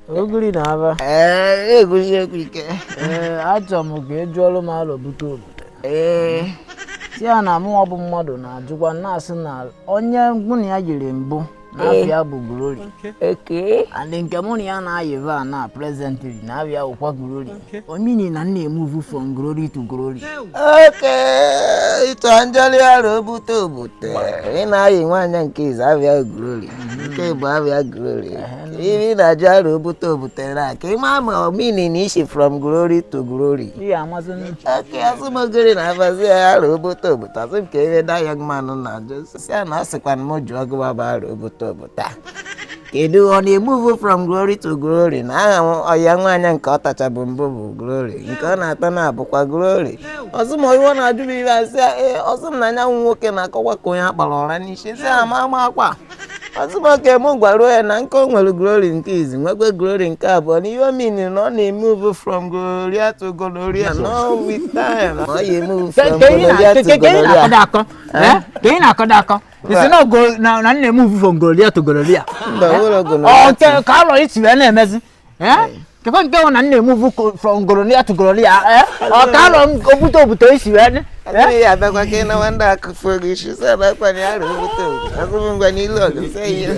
Ogiri na aba. Ee, egusi ekwu ike. Ee, achọrọ m ka ị jụọlụ m alo bute obute. Ee. Si ya na mụnwa bụ mmadụ na-ajụkwa na-asị na onye mụ na ya yiri mbụ na afa ya bụ Glory. Okay. And nke mụ na ya na-ayịva na presently na afa ya wụkwa Glory. O mean na m na-emove from glory to glory. Okay. Ịtọ njọli aro bute obute. Ị na-ayị nwaanyị nke izi afa ya Glory. Nke bụ afa ya Glory. Ihe ị na-ajụ aro bute obute na ka ị maa ma o mean na isi from glory to glory. Ihe amasị m. Okay, asị m ogiri na abazi ya aro bute obute. Asị m ka ebe da young man na-ajụ. Sị ya na asịkwa m jụọ gị bụ aro bute obute. Kedu ọ na-emove from glory to glory na aha ọya nwaanyị nke ọ tachabụ mbụ bụ Glory nke ọ na-ata na-abụkwa Glory. Ọsị m iwe ọ na-ajụ m ibe asị ya ee ọsị m na anyanwụ nwoke na-akọwa ka onye akpara ụra n'isi sị ya ma ama akwa. Ọsị m oke mụ gwaruo ya na nke o nwere Glory nke izi nwekwe Glory nke abụọ na ihe o mean na ọ na-emove from gloria to gonorrhea no with time ọ ya emove from gonorrhea to gonorrhea. Ka ị na-akọdo akọ. Isi na ogo na na nna emove from gonorrhea to gonorrhea. Mba, ụlọ Ọ gonorrhea. nke ka alọ isi wee na-emezi. Kekwe nke bụ na nna emove from gonorrhea to gonorrhea. Ọ ka alọ obute obute isi wee dị. Adịghị ya abịakwa ka ị nawa ndị akụfụ gị isi sị na akwa na ya aro bute obute. Asị m ngwa n'ilu ọgụ sị ya.